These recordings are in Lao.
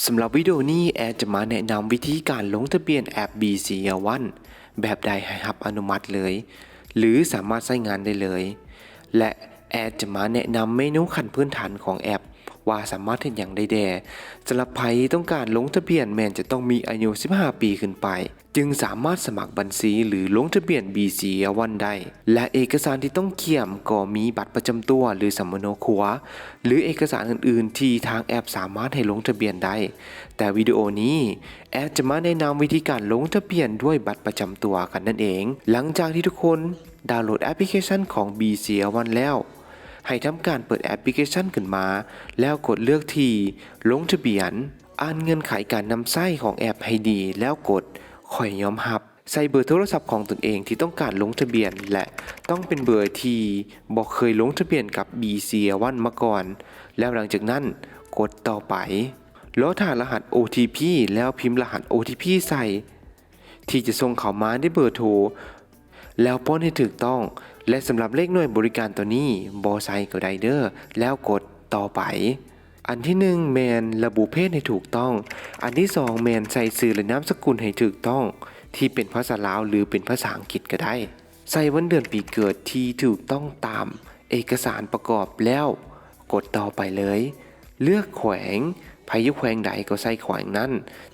ສຳລັບວິດີໂອນີ້ ແອດຈະມາແນະນຳວິທີການລົງທະບຽນແອັບ BCL One ແບບໃດໃຫ້ຮັບອະນຸມັດເລີຍ ຫຼື ສາມາດໃຊ້ງານໄດ້ເລີຍ ແລະ ແອດຈະມາແນະນຳເມນູຂັ້ນພື້ນຖານຂອງແອັບ ວ່າສາມາດເຮັດຫຍັງໄດ້ແດ່. ສຳລັບໃຜທີ່ຕ້ອງການລົງທະບຽນ ແມ່ນຈະຕ້ອງມີອາຍຸສິບຫ້າປີຂຶ້ນໄປ ຈຶ່ງສາມາດສະໝັກບັນຊີ ຫຼື ລົງທະບຽນ BCL One ໄດ້ ແລະ ເອກະສານທີ່ຕ້ອງກຽມກໍມີບັດປະຈຳຕົວ ຫຼື ສຳມະໂນຄົວ ຫຼື ເອກະສານອື່ນໆທີ່ທາງແອັບສາມາດໃຫ້ລົງທະບຽນໄດ້. ແຕ່ວິດີໂອນີ້ ແອດຈະມາແນະນຳວິທີການລົງທະບຽນດ້ວຍບັດປະຈຳຕົວກັນນັ້ນເອງ. ຫຼັງຈາກທີ່ທຸກຄົນດາວໂຫຼດແອັບພລິເຄຊັນຂອງ BCL One ແລ້ວ, ໃຫ້ທຳການເປີດແອັບພລິເຄຊັນຂຶ້ນມາ ແລ້ວກົດເລືອກທີ່ລົງທະບຽນ. ອ່ານເງື່ອນໄຂການນຳໃຊ້ຂອງແອັບໃຫ້ດີ ແລ້ວກົດຂ້ອຍຍອມຮັບ. ໃສ່ເບີໂທລະສັບຂອງຕົນເອງທີ່ຕ້ອງການລົງທະບຽນ ແລະ ຕ້ອງເປັນເບີທີ່ບໍ່ເຄີຍລົງທະບຽນກັບ BCL One ມາກ່ອນ, ແລ້ວຫຼັງຈາກນັ້ນກົດຕໍ່ໄປ. ລໍຖ້າລະຫັດ ໂອທີພີ ແລ້ວພິມລະຫັດ ໂອທີພີ ໃສ່ ທີ່ຈະສົ່ງເຂົ້າມາໃນເບີໂທ ແລ້ວປ້ອນໃຫ້ຖືກຕ້ອງ ແລະ ສຳລັບເລກໜ່ວຍບໍລິການຕົວນີ້ບໍ່ໃສ່ກໍໄດ້ເດີ້ ແລ້ວກົດຕໍ່ໄປ. ອັນທີໜຶ່ງແມ່ນລະບຸເພດໃຫ້ຖືກຕ້ອງ, ອັນທີສອງແມ່ນໃສ່ຊື່ ແລະ ນາມສະກຸນໃຫ້ຖືກຕ້ອງ ທີ່ເປັນພາສາລາວ ຫຼື ເປັນພາສາອັງກິດກໍໄດ້. ໃສ່ວັນເດືອນປີເກີດທີ່ຖືກຕ້ອງຕາມເອກະສານປະກອບ ແລ້ວກົດຕໍ່ໄປເລີຍ. ເລືອກແຂວງ, ໃຜຢູ່ແຂວງໃດກໍໃສ່ແຂວງນັ້ນ.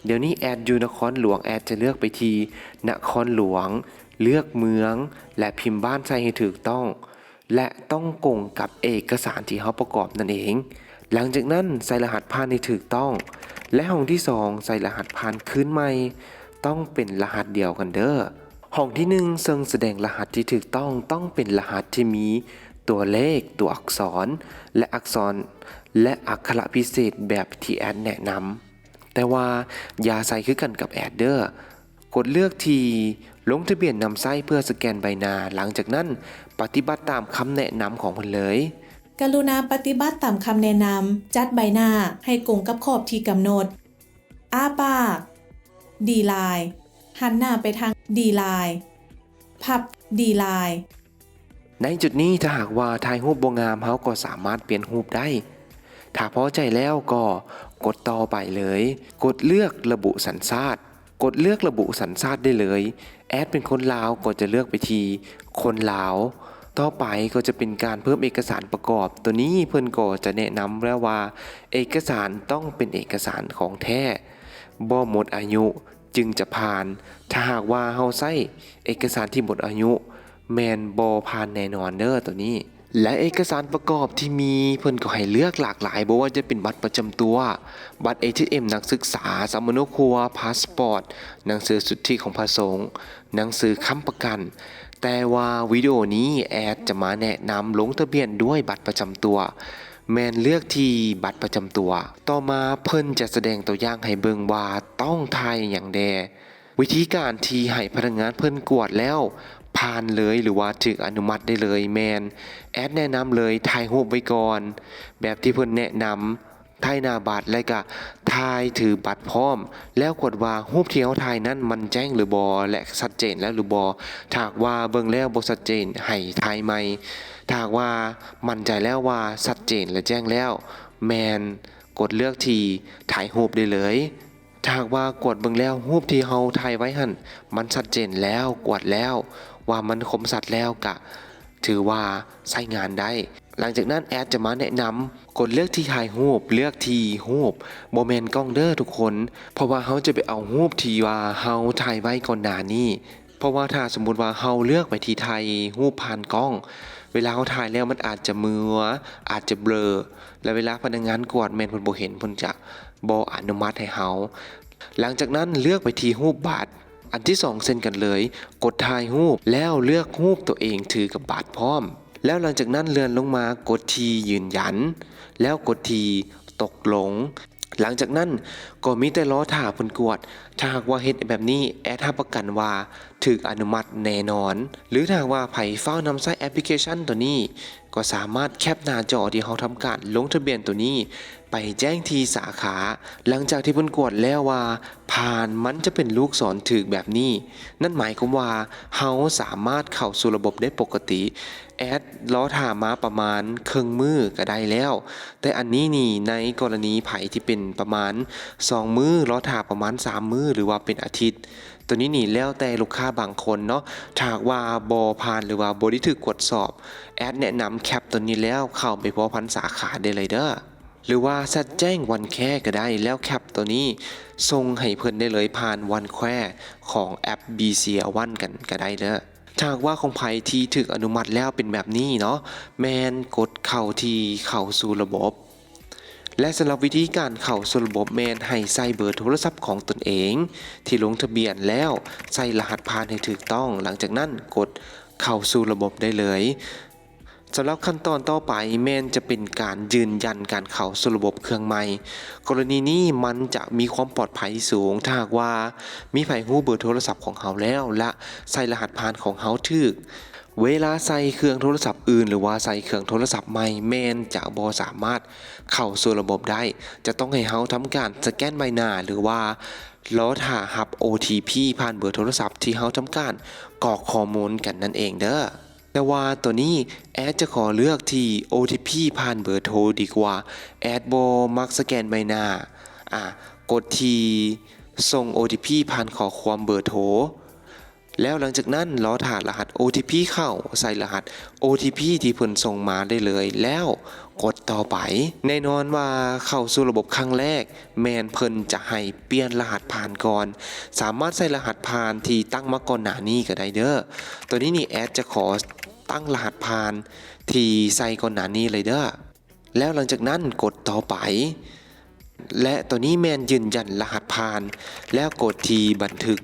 ດຽວນີ້ແອດຢູ່ນະຄອນຫຼວງ, ແອດຈະເລືອກໄປທີ່ນະຄອນຫຼວງ, ເລືອກເມືອງ ແລະ ພິມບ້ານໃສ່ໃຫ້ຖືກຕ້ອງ ແລະ ຕ້ອງກົງກັບເອກະສານທີ່ເຮົາປະກອບນັ້ນເອງ. ຫຼັງຈາກນັ້ນໃສ່ລະຫັດຜ່ານໃຫ້ຖືກຕ້ອງ ແລະ ຫ້ອງທີສອງໃສ່ລະຫັດຜ່ານຄືນໃໝ່, ຕ້ອງເປັນລະຫັດດຽວກັນເດີ້. ຫ້ອງທີໜຶ່ງເຊິ່ງສະແດງລະຫັດທີ່ຖືກຕ້ອງ ຕ້ອງເປັນລະຫັດທີ່ມີຕົວເລກ, ຕົວອັກສອນ ແລະ ອັກສອນ ແລະ ອັກຂະລະພິເສດແບບທີ່ແອດແນະນຳ, ແຕ່ວ່າຢ່າໃສ່ຄືກັນກັບແອດເດີ້. ກົດເລືອກທີ່ລົງທະບຽນນຳໃຊ້ເພື່ອສະແກນໃບໜ້າ, ຫຼັງຈາກນັ້ນປະຕິບັດຕາມຄຳແນະນຳຂອງເພິ່ນເລີຍ. ກະລຸນາປະຕິບັດຕາມຄຳແນະນຳ, ຈັດໃບໜ້າໃຫ້ກົງກັບຂອບທີ່ກຳນົດ, ອ້າປາກ, ດີລາຍ, ຫັນໜ້າໄປທາງ, ດີລາຍ, ພັບ, ດີລາຍ. ໃນຈຸດນີ້ ຖ້າຫາກວ່າຖ່າຍຮູບບໍ່ງາມ, ເຮົາກໍສາມາດປ່ຽນຮູບໄດ້. ຖ້າພໍໃຈແລ້ວກໍກົດຕໍ່ໄປເລີຍ. ກົດເລືອກລະບຸສັນຊາດ. ກົດເລືອກລະບຸສັນຊາດໄດ້ເລີຍ. ແອດເປັນຄົນລາວກໍຈະເລືອກໄປທີ່ຄົນລາວ. ຕໍ່ໄປກໍຈະເປັນການເພີ່ມເອກະສານປະກອບ. ໂຕນີ້ເພິ່ນກໍຈະແນະນຳແລ້ວວ່າ ເອກະສານຕ້ອງເປັນເອກະສານຂອງແທ້, ບໍ່ໝົດອາຍຸ ຈຶ່ງຈະຜ່ານ. ຖ້າຫາກວ່າເຮົາໃຊ້ເອກະສານທີ່ໝົດອາຍຸ ແມ່ນບໍ່ຜ່ານແນ່ນອນເດີ້ໂຕນີ້. ແລະ ເອກະສານປະກອບທີ່ມີ ເພິ່ນກໍໃຫ້ເລືອກຫຼາກຫຼາຍ, ບໍ່ວ່າຈະເປັນບັດປະຈຳຕົວ, ບັດ ເອທີເອັມ ນັກສຶກສາ, ສຳມະໂນຄົວ, ພາສປອດ, ໜັງສືສຸດທິຂອງພະສົງ, ໜັງສືຄ້ຳປະກັນ. ແຕ່ວ່າວິດີໂອນີ້ແອດຈະມາແນະນຳລົງທະບຽນດ້ວຍບັດປະຈຳຕົວ. ແມ່ນເລືອກທີ່ບັດປະຈຳຕົວ. ຕໍ່ມາເພິ່ນຈະສະແດງຕົວຢ່າງໃຫ້ເບິ່ງວ່າຕ້ອງຖ່າຍຫຍັງແດ່. ວິທີການທີ່ໃຫ້ພະນັກງານເພິ່ນກວດແລ້ວຜ່ານເລີຍ ຫຼືວ່າຖືກອະນຸມັດໄດ້ເລີຍ ແມ່ນແອດແນະນຳເລີຍ ຖ່າຍຮູບໄວ້ກ່ອນ ແບບທີ່ເພິ່ນແນະນຳ, ຖ່າຍໜ້າບັດ ແລະກະຖ່າຍຖືບັດພ້ອມ ແລ້ວກວດວ່າຮູບທີ່ເຮົາຖ່າຍນັ້ນມັນແຈ້ງຫຼືບໍ່ ແລະ ຊັດເຈນແລ້ວຫຼືບໍ່. ຖ້າຫາກວ່າເບິ່ງແລ້ວບໍ່ຊັດເຈນ ໃຫ້ຖ່າຍໃໝ່. ຖ້າຫາກວ່າໝັ້ນໃຈແລ້ວວ່າຊັດເຈນ ແລະ ແຈ້ງແລ້ວ ແມ່ນກົດເລືອກທີ່ຖ່າຍຮູບໄດ້ເລີຍ. ຖ້າຫາກວ່າກວດເບິ່ງແລ້ວ ຮູບທີ່ເຮົາຖ່າຍໄວ້ຫັ້ນ ມັນຊັດເຈນແລ້ວ, ກວດແລ້ວວ່າມັນຄົມຊັດແລ້ວ ກະຖືວ່າໃຊ້ງານໄດ້. ຫຼັງຈາກນັ້ນແອດຈະມາແນະນຳ ກົດເລືອກທີ່ຖ່າຍຮູບ, ເລືອກທີ່ຮູບ, ບໍ່ແມ່ນກ້ອງເດີ້ທຸກຄົນ, ເພາະວ່າເຮົາຈະໄປເອົາຮູບທີ່ວ່າເຮົາຖ່າຍໄວ້ກ່ອນໜ້ານີ້. ເພາະວ່າຖ້າສົມມຸດວ່າເຮົາເລືອກໄປທີ່ຖ່າຍຮູບຜ່ານກ້ອງ, ເວລາເຮົາຖ່າຍແລ້ວມັນອາດຈະເໝືອ, ອາດຈະເບລີ, ແລະ ເວລາພະນັກງານກວດແມ່ນເພິ່ນບໍ່ເຫັນ, ເພິ່ນຈະບໍ່ອະນຸມັດໃຫ້ເຮົາ. ຫຼັງຈາກນັ້ນເລືອກໄປທີ່ຮູບບັດ. ອັນທີສອງເຊັ່ນກັນເລີຍ, ກົດຖ່າຍຮູບ ແລ້ວເລືອກຮູບຕົວເອງຖືກັບບັດພ້ອມ. ແລ້ວຫຼັງຈາກນັ້ນເລື່ອນລົງມາກົດທີ່ຢືນຢັນ ແລ້ວກົດທີ່ຕົກລົງ. ຫຼັງຈາກນັ້ນກໍມີແຕ່ລໍຖ້າເພິ່ນກວດ. ຖ້າຫາກວ່າເຮັດແບບນີ້ ແອດຮັບປະກັນວ່າຖືກອະນຸມັດແນ່ນອນ. ຫຼືຖ້າຫາກວ່າໃຜຟ້າວນຳໃຊ້ແອັບພລິເຄຊັນຕົວນີ້ ກໍສາມາດແຄປໜ້າຈໍທີ່ເຮົາທຳການລົງທະບຽນໂຕນີ້ໄປແຈ້ງທີ່ສາຂາ. ຫຼັງຈາກທີ່ເພິ່ນກວດແລ້ວວ່າຜ່ານ ມັນຈະເປັນລູກສອນຖືກແບບນີ້, ນັ້ນໝາຍຄວາມວ່າເຮົາສາມາດເຂົ້າສູ່ລະບົບໄດ້ປົກກະຕິ. ແອດລໍຖ້າມາປະມານເຄິ່ງມື້ກໍໄດ້ແລ້ວ, ແຕ່ອັນນີ້ນີ້ ໃນກໍລະນີໃຜທີ່ເປັນປະມານສອງມື້, ລໍຖ້າປະມານສາມມື້ ຫຼືວ່າເປັນອາທິດ, ໂຕນີ້ນີ້ແລ້ວແຕ່ລູກຄ້າບາງຄົນເນາະ. ຖ້າຫາກວ່າບໍ່ຜ່ານ ຫຼືວ່າບໍ່ໄດ້ຖືກກວດສອບ, ແອດແນະນຳແຄປໂຕນີ້ແລ້ວເຂົ້າໄປພົວພັນສາຂາໄດ້ເລີຍເດີ້ ຫຼືວ່າແຊັດແຈ້ງວັນແຄກໍໄດ້ ແລ້ວແຄປໂຕນີ້ສົ່ງໃຫ້ເພິ່ນໄດ້ເລີຍຜ່ານວັນແຄຂອງແອັບ BCL One ກັນກໍໄດ້ເດີ້. ຖ້າຫາກວ່າຂອງໃຜທີ່ຖືກອະນຸມັດແລ້ວເປັນແບບນີ້ເນາະ, ແມ່ນກົດເຂົ້າທີ່ເຂົ້າສູ່ລະບົບ. ແລະ ສຳລັບວິທີການເຂົ້າສູ່ລະບົບແມ່ນໃຫ້ໃສ່ເບີໂທລະສັບຂອງຕົນເອງທີ່ລົງທະບຽນແລ້ວໃສ່ລະຫັດຜ່ານໃຫ້ຖືກຕ້ອງ, ຫຼັງຈາກນັ້ນກົດເຂົ້າສູ່ລະບົບໄດ້ເລີຍ. ສຳລັບຂັ້ນຕອນຕໍ່ໄປແມ່ນຈະເປັນການຢືນຢັນການເຂົ້າສູ່ລະບົບເຄື່ອງໃໝ່. ກໍລະນີນີ້ມັນຈະມີຄວາມປອດໄພສູງ ຖ້າຫາກວ່າມີໃຜຮູ້ເບີໂທລະສັບຂອງເຮົາແລ້ວ ແລະ ໃສ່ລະຫັດຜ່ານຂອງເຮົາຖືກ. ເວລາໃສ່ເຄື່ອງໂທລະສັບອື່ນ ຫຼືວ່າໃສ່ເຄື່ອງໂທລະສັບໃໝ່ ແມ່ນຈະບໍ່ສາມາດເຂົ້າສູ່ລະບົບໄດ້, ຈະຕ້ອງໃຫ້ເຮົາທຳການສະແກນໃບໜ້າ ຫຼືວ່າລໍຖ້າຮັບ ໂອທີພີ ຜ່ານເບີໂທລະສັບທີ່ເຮົາທຳການກອກຂໍ້ມູນກັນນັ້ນເອງເດີ້. ແຕ່ວ່າໂຕນີ້ແອດຈະຂໍເລືອກທີ່ ໂອທີພີ ຜ່ານເບີໂທດີກວ່າ, ແອດບໍ່ມັກສະແກນໃບໜ້າ. ອາ ກົດທີ່ສົ່ງ ໂອທີພີ ຜ່ານຂໍ້ຄວາມເບີໂທ. ແລ້ວຫຼັງຈາກນັ້ນລໍຖ້າລະຫັດ ໂອທີພີ ເຂົ້າ, ໃສ່ລະຫັດ ໂອທີພີ ທີ່ເພິ່ນສົ່ງມາໄດ້ເລີຍ ແລ້ວກົດຕໍ່ໄປ. ແນ່ນອນວ່າເຂົ້າສູ່ລະບົບຄັ້ງແລກ ແມ່ນເພິ່ນຈະໃຫ້ປ່ຽນລະຫັດຜ່ານກ່ອນ. ສາມາດໃສ່ລະຫັດຜ່ານທີ່ຕັ້ງມາກ່ອນໜ້ານີ້ກໍໄດ້ເດີ້. ໂຕນີ້ນີ້ແອດຈະຂໍຕັ້ງລະຫັດຜ່ານທີ່ໃສ່ກ່ອນໜ້ານີ້ເລີຍເດີ້. ແລ້ວຫຼັງຈາກນັ້ນກົດຕໍ່ໄປ ແລະ ໂຕນີ້ແມ່ນຢືນຢັນລະຫັດຜ່ານ ແລ້ວກົດທີ່ບັນທຶກ.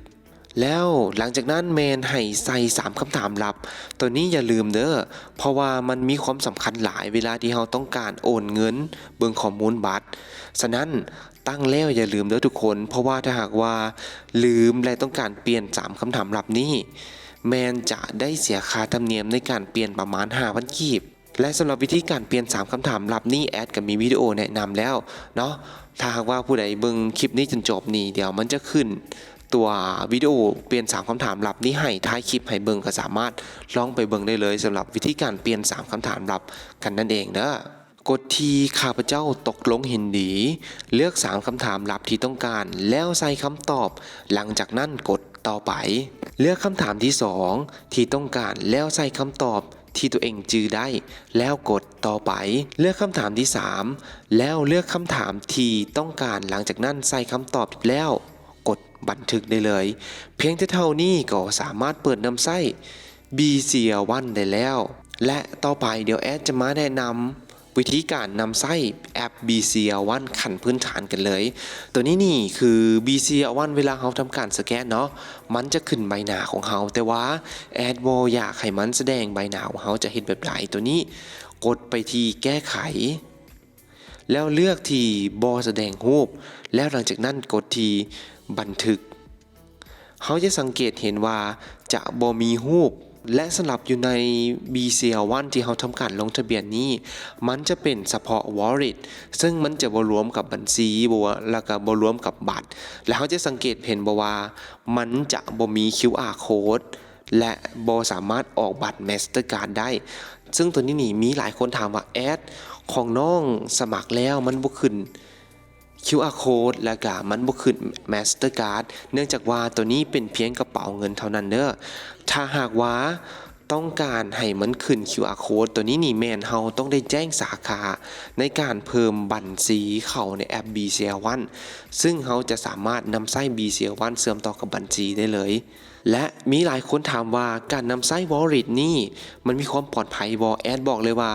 ແລ້ວຫຼັງຈາກນັ້ນແມ່ນໃຫ້ໃສ່ສາມຄຳຖາມລັບ. ໂຕນີ້ຢ່າລືມເດີ້ ເພາະວ່າມັນມີຄວາມສຳຄັນຫຼາຍເວລາທີ່ເຮົາຕ້ອງການໂອນເງິນ, ເບິ່ງຂໍ້ມູນບັດ. ສະນັ້ນຕັ້ງແລ້ວຢ່າລືມເດີ້ທຸກຄົນ, ເພາະວ່າຖ້າຫາກວ່າລືມ ແລະ ຕ້ອງການປ່ຽນສາມຄຳຖາມລັບນີ້ ແມ່ນຈະໄດ້ເສຍຄ່າທຳນຽມໃນການປ່ຽນປະມານຫ້າພັນກີບ. ແລະ ສຳລັບວິທີການປ່ຽນສາມຄຳຖາມລັບນີ້ ແອດກໍມີວິດີໂອແນະນຳແລ້ວເນາະ. ຖ້າຫາກວ່າຜູ້ໃດເບິ່ງຄລິບນີ້ຈົນຈົບນີ້ ດຽວມັນຈະຂຶ້ນຕົວວິດີໂອປ່ຽນສາມຄຳຖາມລັບນີ້ໃຫ້ທ້າຍຄລິບໃຫ້ເບິ່ງ, ກໍສາມາດລອງໄປເບິ່ງໄດ້ເລີຍ ສຳລັບວິທີການປ່ຽນສາມຄຳຖາມລັບກັນນັ້ນເອງເດີ້. ກົດທີ່ຂ້າພະເຈົ້າຕົກລົງເຫັນດີ, ເລືອກສາມຄຳຖາມລັບທີ່ຕ້ອງການ ແລ້ວໃສ່ຄຳຕອບ, ຫຼັງຈາກນັ້ນກົດຕໍ່ໄປ. ເລືອກຄຳຖາມທີສອງທີ່ຕ້ອງການ ແລ້ວໃສ່ຄຳຕອບ ທີ່ຕົວເອງຈື່ໄດ້ ແລ້ວກົດຕໍ່ໄປ. ເລືອກຄຳຖາມທີສາມ ແລ້ວເລືອກຄຳຖາມທີ່ຕ້ອງການ, ຫຼັງຈາກນັ້ນໃສ່ຄຳຕອບ ແລ້ວກົດບັນທຶກໄດ້ເລີຍ. ພຽງແຕ່ເທົ່ານີ້ກໍສາມາດເປີດນຳໃຊ້ BCL One ໄດ້ແລ້ວ. ແລະ ຕໍ່ໄປດຽວແອດຈະມາແນະນຳ ວິທີການນຳໃຊ້ແອັບ BCL One ຂັ້ນພື້ນຖານກັນເລີຍ. ໂຕນີ້ນີ້ຄື BCL One ເວລາເຮົາທຳການສະແກນເນາະ, ມັນຈະຂຶ້ນໃບໜ້າຂອງເຮົາ, ແຕ່ວ່າແອດບໍ່ຢາກໃຫ້ມັນສະແດງໃບໜ້າຂອງເຮົາ, ຈະເຮັດແບບໃດ? ໂຕນີ້ກົດໄປທີ່ແກ້ໄຂ ແລ້ວເລືອກທີ່ບໍ່ສະແດງຮູບ, ແລ້ວຫຼັງຈາກນັ້ນກົດທີ່ບັນທຶກ. ເຮົາຈະສັງເກດເຫັນວ່າຈະບໍ່ມີຮູບ ແລະ ສຳລັບຢູ່ໃນ BCL One ທີ່ເຮົາທຳການລົງທະບຽນນີ້ ມັນຈະເປັນສະເພາະ Wallet ເຊິ່ງມັນຈະບໍ່ລວມກັບບັນຊີ ບໍ່ ແລ້ວກໍບໍ່ລວມກັບບັດ ແລະ ເຮົາຈະສັງເກດເຫັນບໍ່ວ່າມັນຈະບໍ່ມີ QR Code ແລະ ບໍ່ສາມາດອອກບັດ Mastercard ໄດ້ ເຊິ່ງໂຕນີ້ນີ້ມີຫຼາຍຄົນຖາມວ່າ ແອດ ຂອງນ້ອງສະໝັກແລ້ວມັນບໍ່ຂຶ້ນ QR Code ແລ້ວກະມັນບໍ່ຂຶ້ນ Mastercard ເນື່ອງຈາກວ່າໂຕນີ້ເປັນພຽງກະເປົາເງິນເທົ່ານັ້ນເດີ້. ຖ້າຫາກວ່າຕ້ອງການໃຫ້ມັນຂຶ້ນ QR Code ໂຕນີ້ນີ້ແມ່ນເຮົາຕ້ອງໄດ້ແຈ້ງສາຂາໃນການເພີ່ມບັນຊີເຂົ້າໃນແອັບ BCL One ເຊິ່ງເຮົາຈະສາມາດນຳໃຊ້ BCL One ເຊື່ອມຕໍ່ກັບບັນຊີໄດ້ເລີຍ. ແລະ ມີຫຼາຍຄົນຖາມວ່າການນຳໃຊ້ Wallet ນີ້ມັນມີຄວາມປອດໄພບໍ່? ແອດບອກເລີຍວ່າ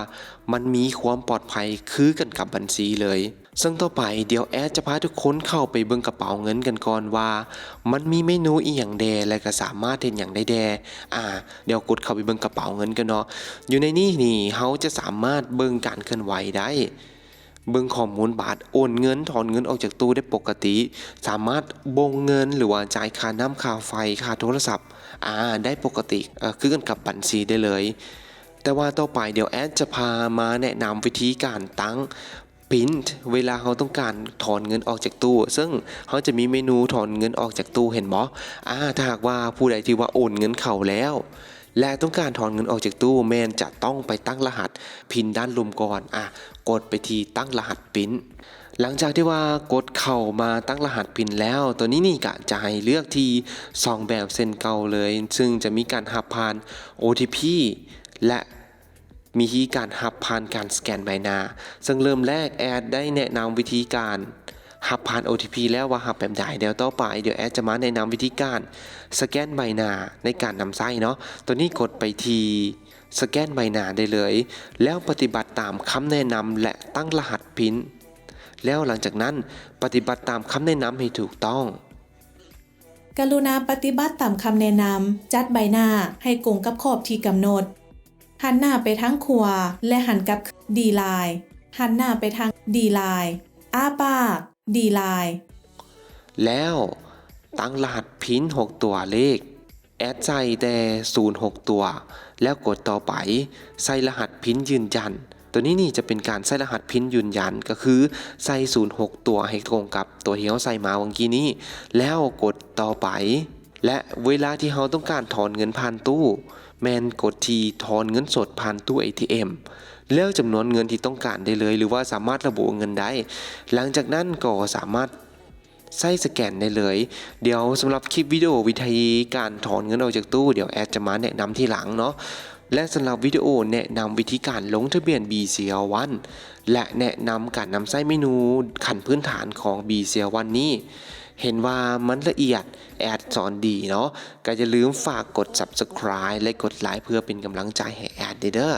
ມັນມີຄວາມປອດໄພຄືກັນກັບບັນຊີເລີຍ. ເຊິ່ງຕໍ່ໄປດຽວແອດຈະພາທຸກຄົນເຂົ້າໄປເບິ່ງກະເປົາເງິນກັນກ່ອນວ່າ ມັນມີເມນູອີ່ຫຍັງແດ່ ແລະ ກະສາມາດເຮັດຫຍັງໄດ້ແດ່. ອາ ດຽວກົດເຂົ້າໄປເບິ່ງກະເປົາເງິນກັນເນາະ. ຢູ່ໃນນີ້ນີ້ເຮົາຈະສາມາດເບິ່ງການເຄື່ອນໄຫວໄດ້, ເບິ່ງຂໍ້ມູນບັດ, ໂອນເງິນ, ຖອນເງິນອອກຈາກຕູ້ໄດ້ປົກກະຕິ, ສາມາດບົ່ງເງິນ ຫຼືວ່າຈ່າຍຄ່ານ້ຳ, ຄ່າໄຟ, ຄ່າໂທລະສັບ, ອາ ໄດ້ປົກກະຕິ ເອີ ຄືກັນກັບບັນຊີໄດ້ເລີຍ. ແຕ່ວ່າຕໍ່ໄປດຽວແອດຈະພາມາແນະນຳວິທີການຕັ້ງ PIN ເວລາເຮົາຕ້ອງການຖອນເງິນອອກຈາກຕູ້ ເຊິ່ງເຮົາຈະມີເມນູຖອນເງິນອອກຈາກຕູ້ ເຫັນບໍ່? ອາ ຖ້າຫາກວ່າຜູ້ໃດທີ່ວ່າໂອນເງິນເຂົ້າແລ້ວ ແລະ ຕ້ອງການຖອນເງິນອອກຈາກຕູ້ ແມ່ນຈະຕ້ອງໄປຕັ້ງລະຫັດ PIN ດ້ານລຸ່ມກ່ອນ. ອາ ກົດໄປທີ່ຕັ້ງລະຫັດ PIN. ຫຼັງຈາກທີ່ວ່າກົດເຂົ້າມາຕັ້ງລະຫັດ PIN ແລ້ວ, ຕົວນີ້ນີ້ກະຈະໃຫ້ເລືອກທີ່ສອງແບບເຊັ່ນເກົ່າເລີຍ, ເຊິ່ງຈະມີການຮັບຜ່ານ ໂອທີພີ ແລະ ມີທີ່ການຮັບຜ່ານການສະແກນໃບໜ້າ. ເຊິ່ງເລີ່ມແລກແອດໄດ້ແນະນຳວິທີການຮັບຜ່ານ ໂອທີພີ ແລ້ວວ່າຮັບແບບໃດ. ດຽວຕໍ່ໄປ ດຽວແອດຈະມາແນະນຳວິທີການສະແກນໃບໜ້າໃນການນຳໃຊ້ເນາະ. ຕົວນີ້ກົດໄປທີ່ສະແກນໃບໜ້າໄດ້ເລີຍ, ແລ້ວປະຕິບັດຕາມຄຳແນະນຳ ແລະ ຕັ້ງລະຫັດ PIN. ແລ້ວຫຼັງຈາກນັ້ນ ປະຕິບັດຕາມຄຳແນະນຳໃຫ້ຖືກຕ້ອງ. ກະລຸນາປະຕິບັດຕາມຄຳແນະນຳ, ຈັດໃບໜ້າໃຫ້ກົງກັບຂອບທີ່ກຳນົດ, ຫັນໜ້າໄປທາງຂວາ ແລະ ຫັນກັບຄືນດີລາຍ, ຫັນໜ້າໄປທາງດີລາຍ, ອ້າປາກ, ດີລາຍ. ແລ້ວຕັ້ງລະຫັດ PIN ຫົກຕົວເລກ, ແອດໃສ່ແຕ່ສູນຫົກຕົວ ແລ້ວກົດຕໍ່ໄປ, ໃສ່ລະຫັດ PIN ຢືນຢັນ. ຕົວນີ້ນີ້ຈະເປັນການໃສ່ລະຫັດ PIN ຢືນຢັນ, ກໍຄືໃສ່ສູນຫົກຕົວໃຫ້ຕົງກັບຕົວທີ່ເຮົາໃສ່ມາຫວ່າງກີ້ນີ້, ແລ້ວກົດຕໍ່ໄປ. ແລະ ເວລາທີ່ເຮົາຕ້ອງການຖອນເງິນຜ່ານຕູ້, ແມ່ນກົດທີ່ຖອນເງິນສົດຜ່ານຕູ້ ເອທີເອັມ ເລືອກຈຳນວນເງິນທີ່ຕ້ອງການໄດ້ເລີຍ ຫຼືວ່າສາມາດລະບຸເງິນໄດ້. ຫຼັງຈາກນັ້ນກໍສາມາດໃຊ້ສະແກນໄດ້ເລີຍ. ດຽວສຳລັບຄລິບວິດີໂອວິທີການຖອນເງິນອອກຈາກຕູ້, ດຽວແອດຈະມາແນະນຳທີຫຼັງເນາະ. ແລະ ສຳລັບວິດີໂອແນະນຳວິທີການລົງທະບຽນ BCL One ແລະ ແນະນຳການນຳໃຊ້ເມນູຂັ້ນພື້ນຖານຂອງ BCL One ນີ້, ເຫັນວ່າມັນລະອຽດ, ແອດສອນດີເນາະ, ກໍຢ່າລືມຝາກກົດ Subscribe ແລະ ກົດໄລ ເພື່ອເປັນກຳລັງໃຈໃຫ້ແອດເດີ.